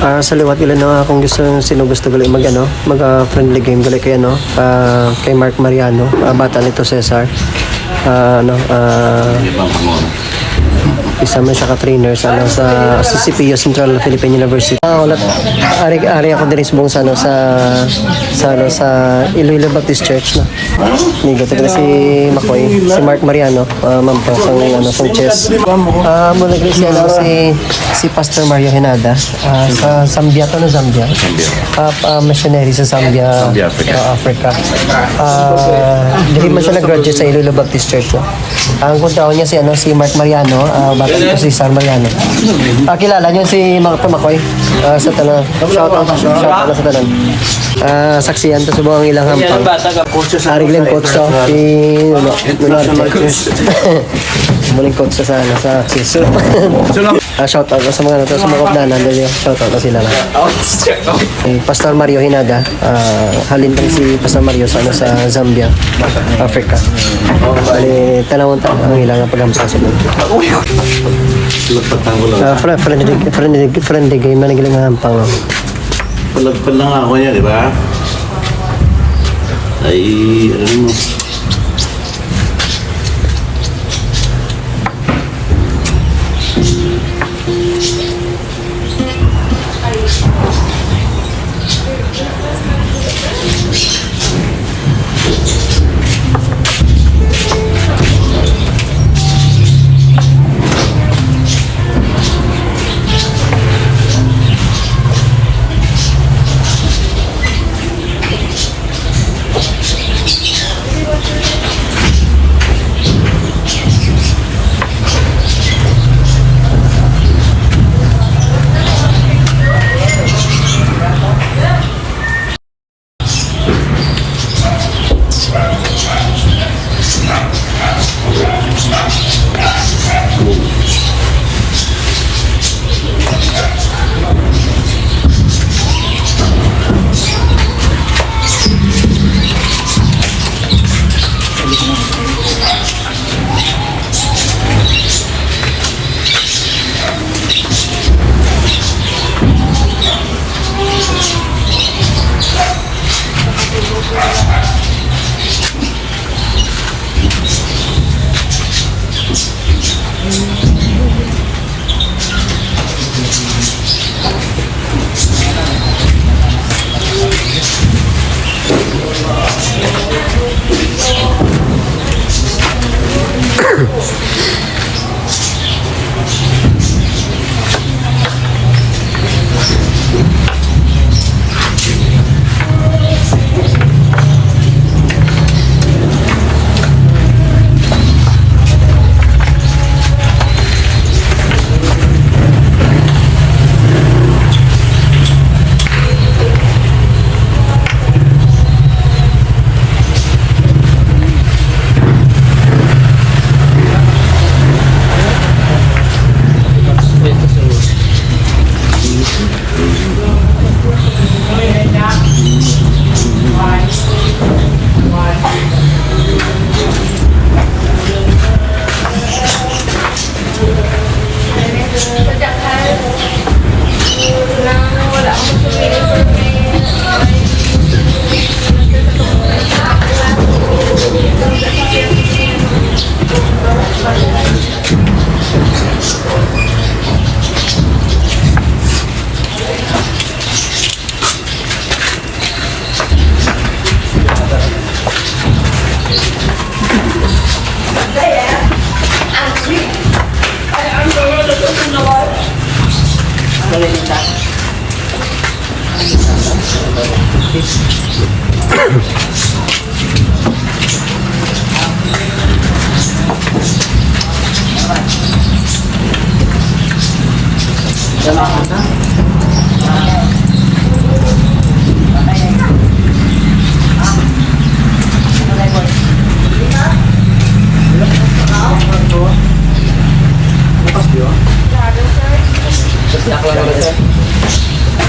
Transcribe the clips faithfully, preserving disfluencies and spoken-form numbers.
Ah, sa liwat gali, no, akong gusto, sino gusto gali mag, ano, mag, ah, friendly game gali kay, ano, ah, kay Mark Mariano, ah, bata nito Cesar. Ah, ano, ah, isa man siya ka trainer sa, ano, sa C C P U, Central Philippine University. Ah, ulat, ari, ari ako diri subong sa, ano, sa, sa, ano, sa Iloilo Baptist Church, no. Amigo, taga si Makoy, si Mark Mariano, ah, mampang sang, ano, sang chess. Ah, mo nagre siya lang si, si Pastor Mario Hinada, ah, sa Zambia to, no, Zambia? Zambia. Ah, ah, missionary sa Zambia, Zambia, Africa. Ah, Africa. Ah, dili man siya nag-graduate sa Iloilo Baptist Church, no? Ang kontraon niya si, ano, si Mark Mariano, ah, bata ko si Sar Mariano. Ah, kilala niyo si Mark Makoy? Ah, sa tanan. Shout out, shout out na sa tanan. Ah, saksihan ta subong ang ilang hampang. Ari gali ang coach to, si, ano, Lunarte. Muli ang coach sa, ano, sa Axis. Ah, shout out sa mga, ano to, sa mga kabnanan dali. Shout out na sila na. Si Pastor Mario Hinada, ah, halin lang si Pastor Mario sa, ano, sa Zambia, Africa. Bali, tanawon ta ang ilang paghampang sa mga. Ah, fr-, friendly, friendly, friendly game man ang ilang hampang, oh. Palagpal lang ako niya, di ba? Ay, ano mo?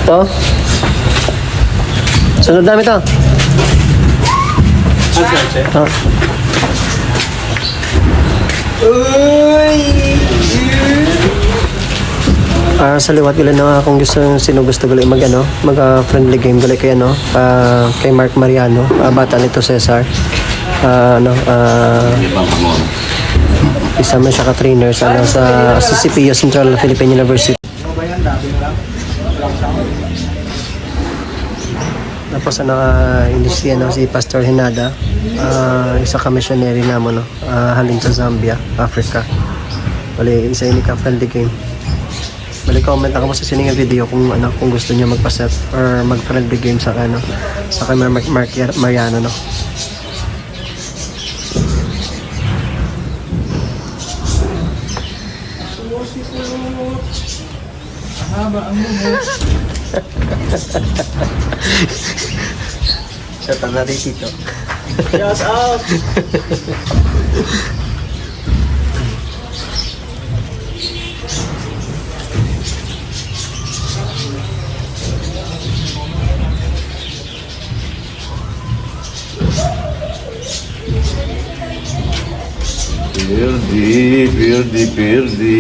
To? Sunod namin to. Ah. Uy! Ah, sa liwat gali na, kung gusto, sino gusto gali mag, ano, mag, ah, friendly game gali kay, ano, ah, kay Mark Mariano, ah, bata nito Cesar. Ah, ano, ah, isa man siya ka trainer sa, ano, sa C C P U, Central Philippine University. Tapos, ano, ah, industry, ano, si Pastor Hinada, ah, isa ka missionary namo, no, ah, halin sa Zambia, Africa. Bali, isa ini ka friendly game. Bali, comment ako sa sini nga video kung, ano, kung gusto niyo magpa-set or mag-friendly game sa, ano, sa kay Mar-, Mar-, Mariano, no. Mahaba ang buhok. Sa tanan ni Tito. Shout out! Pirdi, pirdi, pirdi.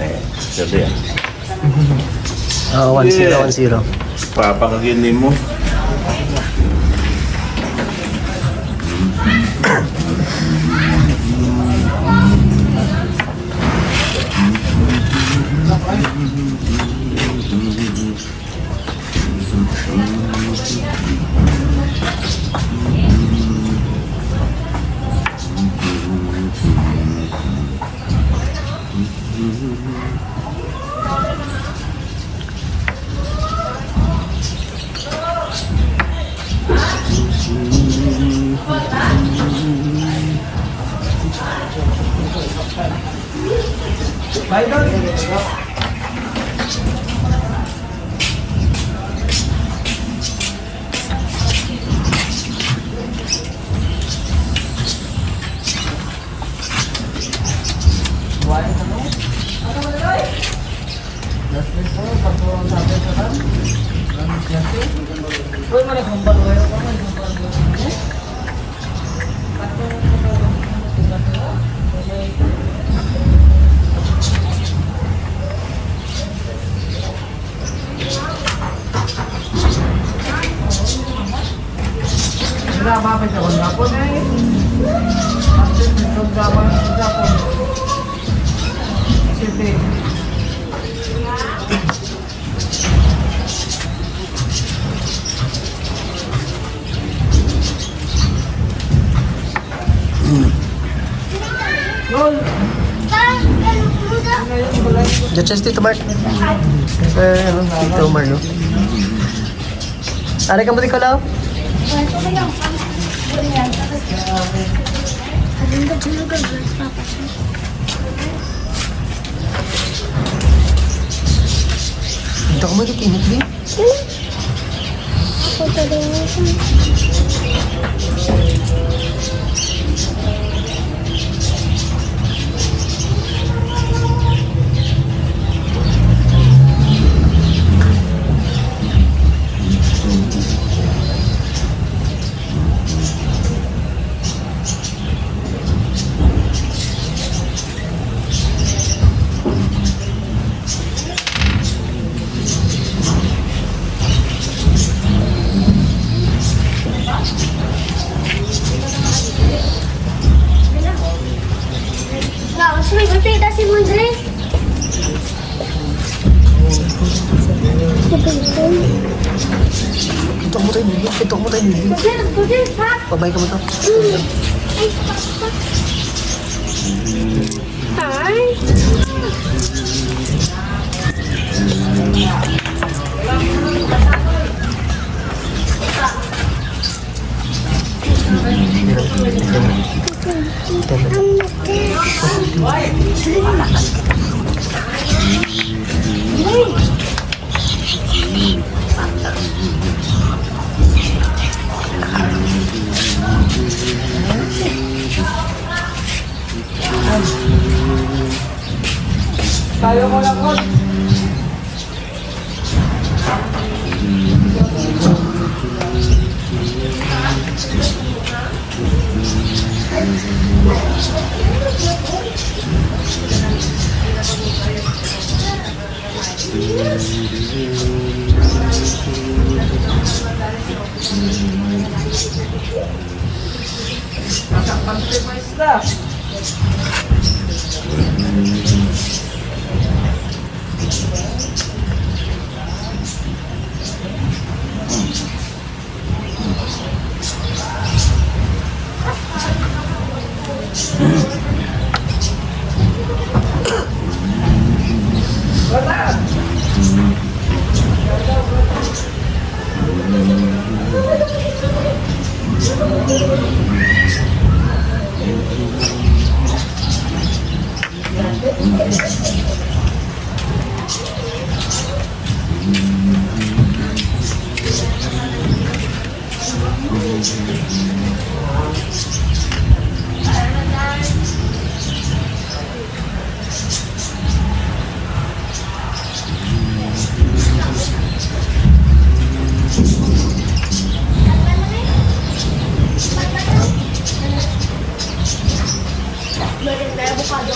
Eh, sabi ah. Oo, one zero, yeah. One zero. Papakagin mo. Just Tito Mark. Eh, ano, Tito Mario. Ari ka mo di ko, Lau? Ito ko mo di kinit, di? Ako talaga. Tapos may gulpi, tas si Mondre. Ito mo tayo, ito mo tayo. Mondre, Mondre, ha? Pabay ka mo to. Ay, pa, pa. Tayo mo lang, Kon. Pag-revise na. Maganda, avocado.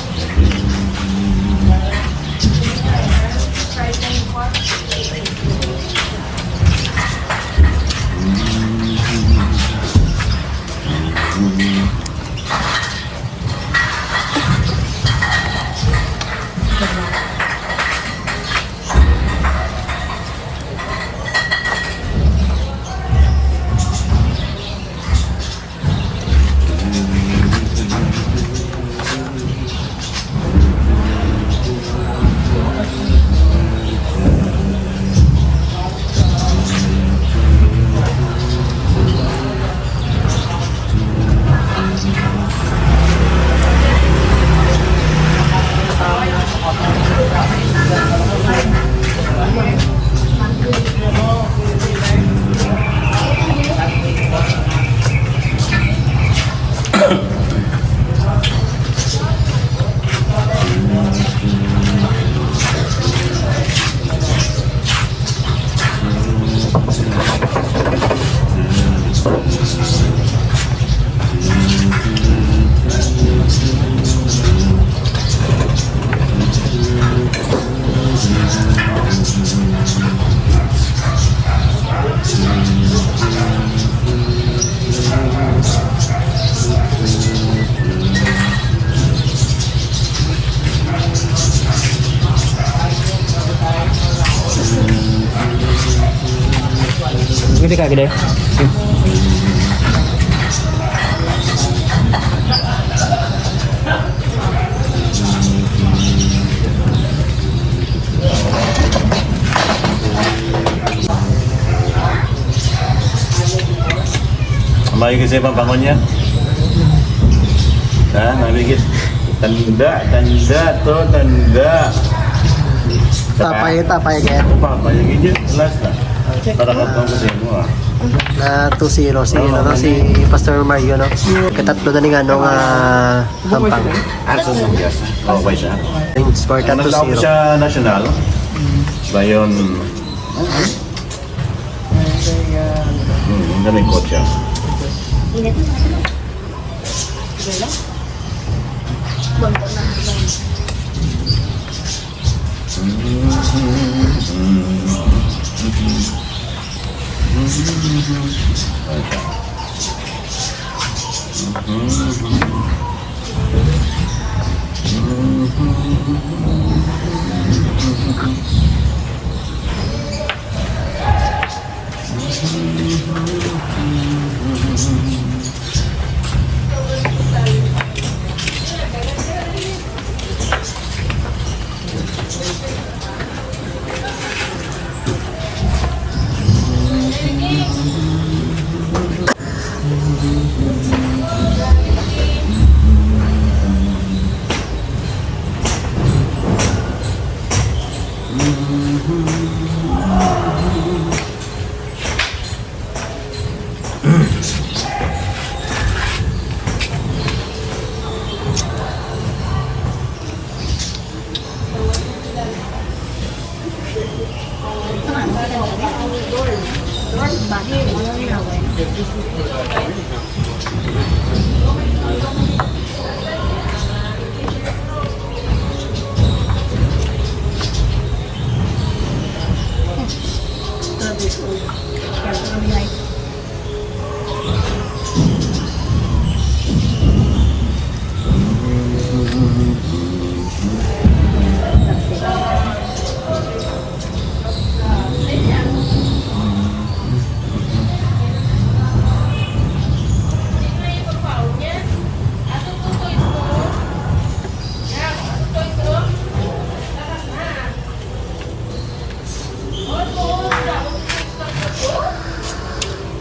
Gede ka, gede. Mayo kasi pampangon niya. Ha? Namigit. Tanda, tanda to, tanda. Tapay, tapay, kaya. Tapay, yun yun. Last na. Para ka pang kasi mo, ah. Na two zero, si, Oo, ano, si mali. Pastor Mario, no? Katatlo na ni nga, no, nga hampang. Ah, so, yes. Oh, okay siya. Yung score Ang ka naglaog two zero. Siya national. Dayon, hmm, ang galing ko siya.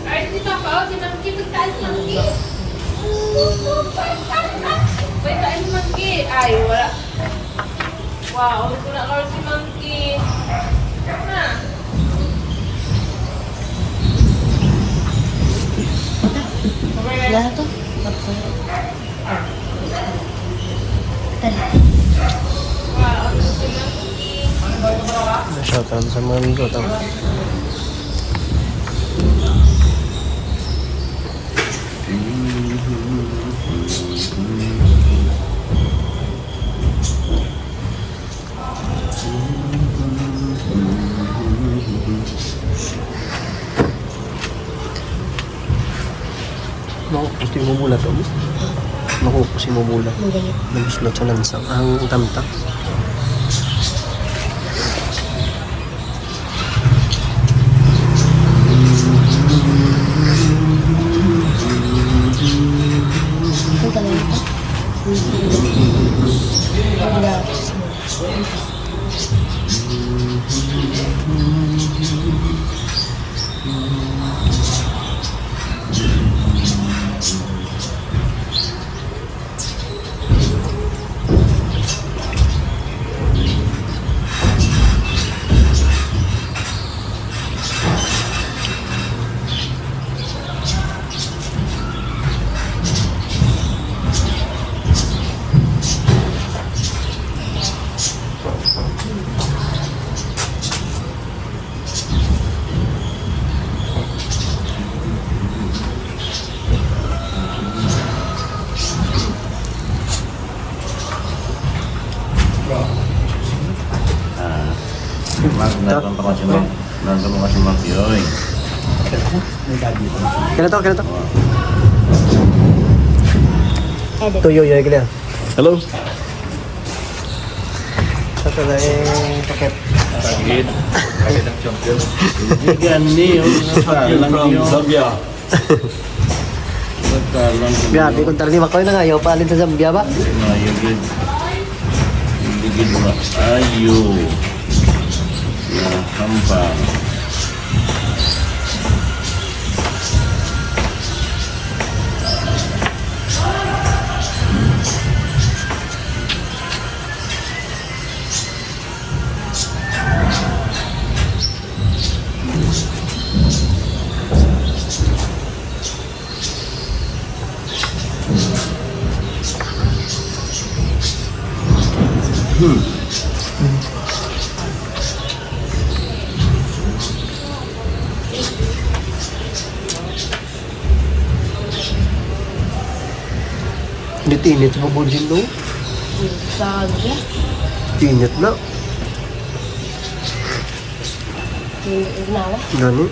Ay, si Papa, oh, si Monkey, pagkain si Monkey. Pagkain si Monkey. Ay, wala. Wow, wala ko si Monkey. Ha? Wala to. Shout out sa mga amigo, tama. Maupos ni mo mula to, mo? Maupos ni mo mula. Ang gayat. Naguslat sa lansa. Ang tamtak. Ang gayat. Wala. Ah, Mark, nandun pa kasi Mark. Nandun pa kasi Mark, yoy. Kaya to, kaya to. Edit. To, yoy, yoy, kaya. Hello. Sa to na eh, paket. Tagid. Tagid ang champion. Hindi gani, oh, sa lang yun. Zambia. Sa lang yun. Grabe, kung tarli, makoy na nga, yaw, paalin sa Zambia ba? Maayo gid. Hindi gid maayo. Nahampang. Hmm. Init-init sa bubulhin, no? Sabi. Init na. Init na, wala. Gani.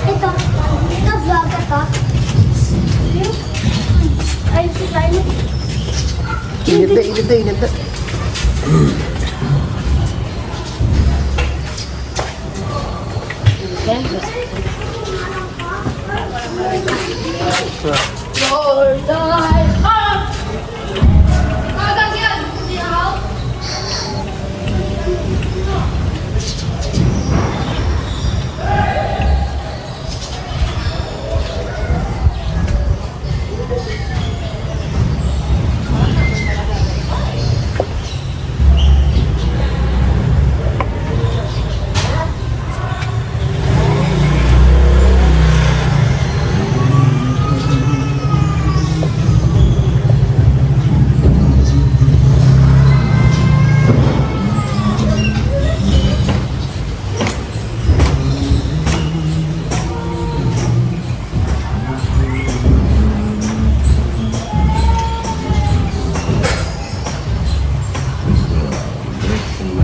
Ito, ito vlog ito. Ay, si Simon. Init na, init na, init na. Lord, I, ah!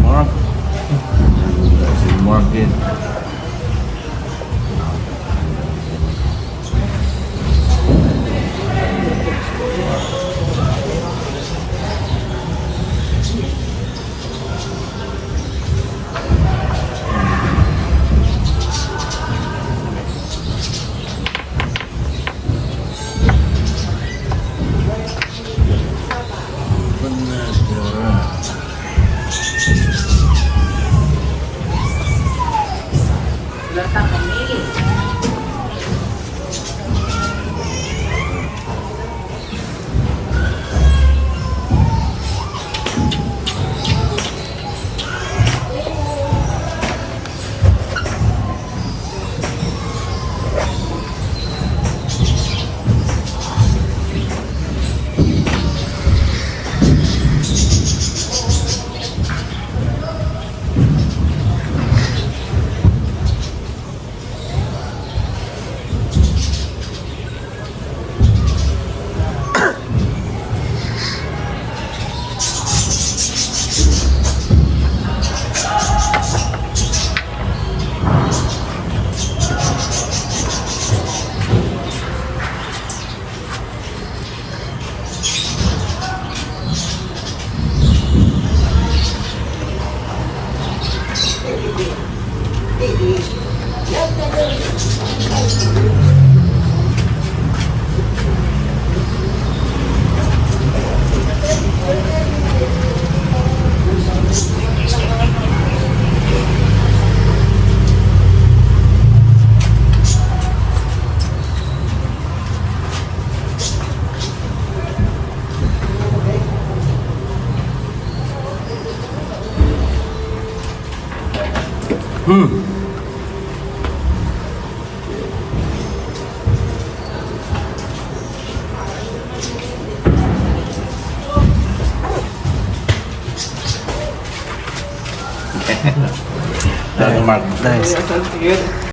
Mark. Mark din. Dado, Mark. Nice.